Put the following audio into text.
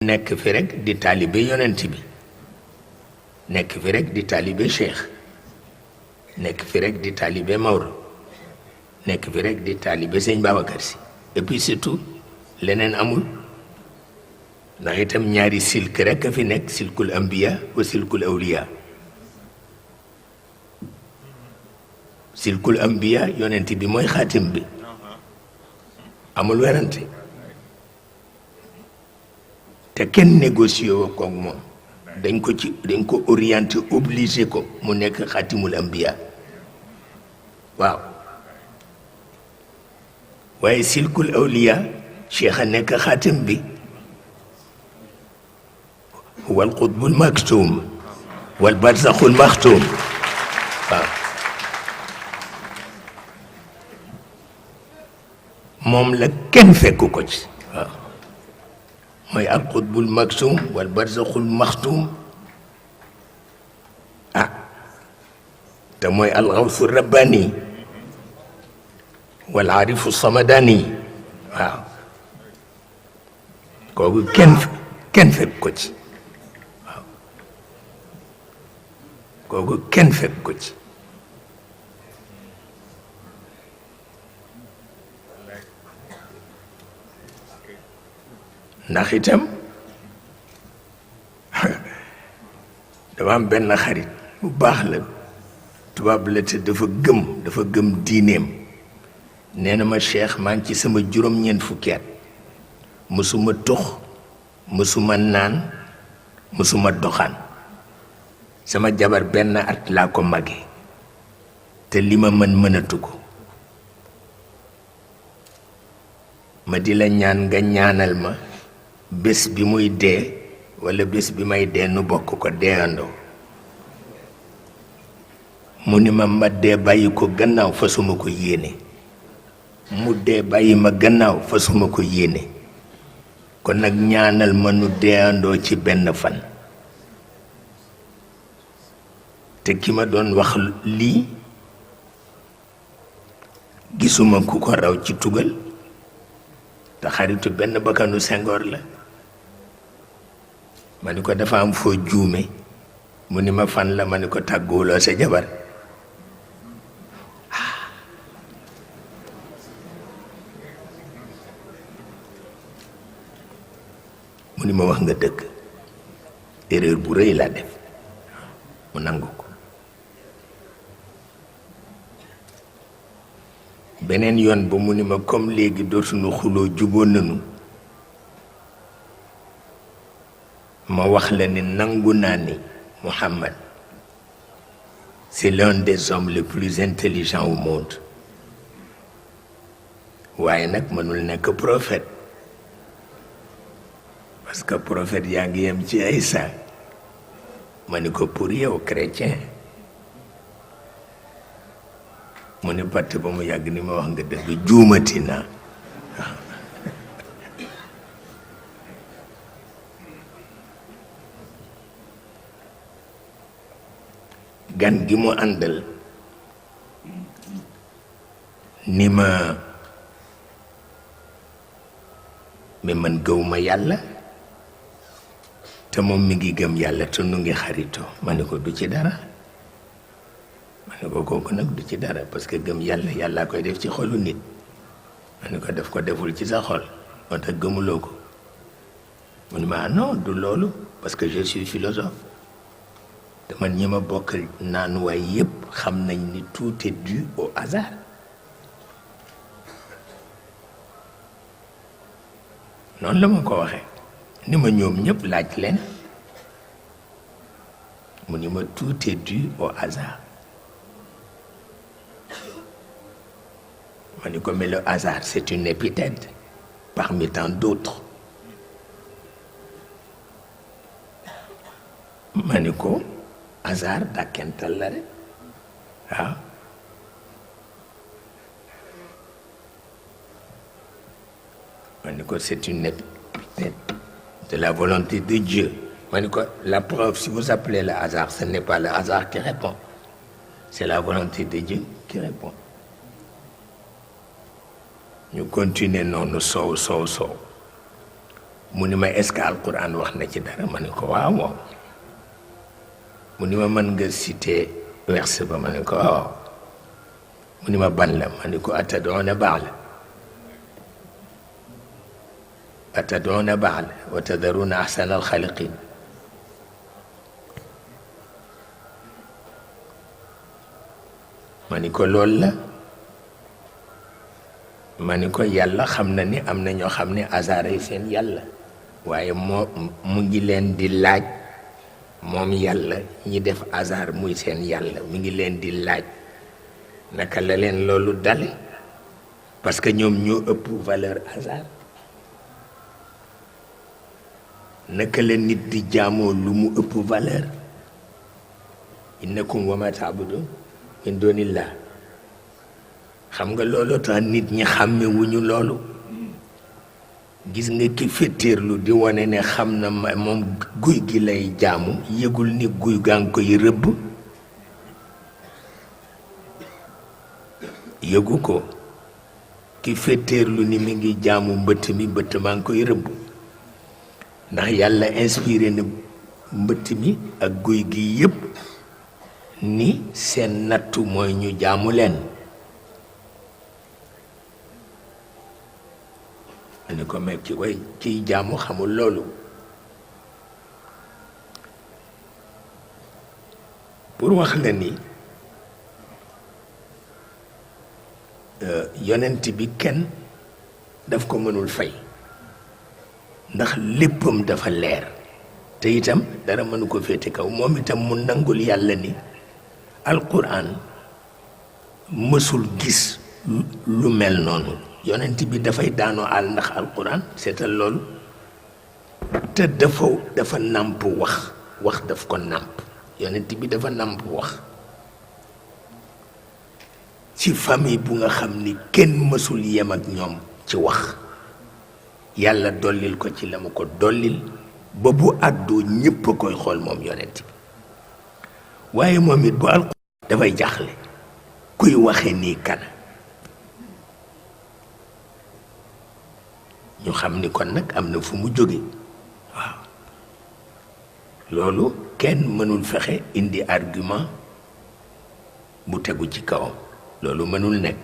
nekk fi rek di taalibe yonent bi nekk fi rek di taalibe Cheikh nekk fi rek di taalibe Maodo nekk fi rek di taalibe Sëñ Babacar Si et puis surtout leneen amul ndax itam ñaari silk rek a fi nekk silkul ambiya wa silkul awliya silkul ambiya yonent bi mooy xaatim bi amul werante te kenn négocié woo koog moom dañ ko orienté obligé ko mu nekk xaatimul ambiya waaw waaye silkul awliya cheikh a nekk xaatim bi wal qutbul maktum wal barzaxul maxtum waaw moom la kenn fekku ko ci waaw mooy al qutbul maktum wal barzaxul maxtum ah te mooy al xawsu rabbani wal aarifu samadani waaw kooku kenn fekk ko ci waaw kooku kenn fekk ko ci ndax itam dafa am benn xarit bu baax la tubaab la te dafa gëm diineem nee na ma Cheikh maa ngi ci sama juróom-ñeent fukki at mësuma tux mësuma naan mësuma doxaan sama jabar benn at laa ko mage te li ma mënatu ko ma di la ñaan nga ñaanal ma bés bi muy dee walla bés bi may dee nu bokk ko deeyandoo mu ni ma dee bàyyi ko gannaaw fasuma ko yéene mu dee bàyyi ma gannaaw fasuma ko yéene kon nag ñaanal ma nu deeyandoo ci benn fan te ki ma doon wax lii gisuma ku ko raw ci tugal te xaritu benn bakkanu Senghor la ma ni ko dafa am foo juume mu ni ma fan la ma ni ko tàgguwuloo sa jabar mu ni ma wax nga dëgg erreur bu rëy laa def mu nangu ko beneen yoon ba mu ni ma comme léegi dootuñu xuloo juboo nanu ma wax la ni nangu naa ni Muhammad c'est l'un des hommes les plus intelligents au monde waaye nag mënul nekk prophète parce que prophète yaa ngi yem ci Isa ma ni ko pour yow chrétien mu ne patt ba mu yàgg ni ma wax nga dëgg juumati naa gan gi mu àndal ni ma mais man gëwuma yàlla te moom mi ngi gëm yàlla te nu ngi xaritoo ma ne ko du ci dara ma ne ko kooku nag du ci dara parce que gëm yàlla yàllaa koy def ci xolu nit ma ne ko def ko deful ci sa xol moo tax gëmuloo ko mu ne ma non du loolu parce que je suis philosophe te man ñi ma bokkal naanuwaay yépp xam nañ ni tout est dû au hasard noonu la ma ko waxee ni ma ñoom ñëpp laaj leen mu ni ma tout est dû au hasard ma ni ko mais le hasard c'est une épithète parmi tant d'autres ma ni ko hasard dàkkental la rek waaw ma ni ko c'est une épithète de la volonté de Dieu ma ni ko la preuve si vous appelez le hasard ce n'est pas le hasard qui répond c'est la volonté de Dieu qui répond ñu continuer noonu soow mu ni ma est-ce que alquran wax na ci dara ma ne ko waaw waaw mu ni ma mën nga citer verset ba ma ne ko waaw mu ni ma ban la ma ne ko atadoona baax la atadoona baax la wa tadaruna ahsana alxaliqin ma ni ko loolu la ma ni ko yàlla xam na ni am na ñoo xam ne hasard yi seen yàlla waaye mu ngi leen di laaj moom yàlla ñi def hasard muy seen yàlla mi ngi leen di laaj naka la leen loolu dale parce que ñoom ñoo ëpp valeur hasard naka la nit di jaamoo lu mu ëpp valeur innakum wa ma taabudun min doonillah xam nga loolu tax nit ñi xàmme wuñu loolu gis nga ki féttéerlu di wane ne xam na moom guy gi lay jaamu yëgul ni guy gaa ngi koy rëbb yëgu ko ki féttéerlu ni mi ngi jaamu mbëtt mi mbëtt maa ngi koy rëbb ndax yàlla inspiré na mbëtt mi ak guy gi yépp ni seen nattu mooy ñu jaamu leen ni ko meeg ci way kiy jaamu xamul loolu pour wax la ni yonent bi kenn daf ko mënul fay ndax léppam dafa leer te itam dara mënu ko féete kaw moom itam mu nangul yàlla ni alquran mësul gis lu mel noonu yonent bi dafay daanoo àll ndax alquran seetal loolu te dafa nàmp wax daf ko nàmp yonent bi dafa nàmp wax ci famille bu nga xam ni kenn mësul yem ak ñoom ci wax yàlla dollil ko ci la mu ko dollil ba bu àddoo ñépp a koy xool moom yonent bi waaye moom it bu alquran dafay jaaxle kuy waxe nii kana ñu xam ni kon nag am na fu mu jóge waaw loolu kenn mënul fexe indi argument bu tegu ci kawam loolu mënul nekk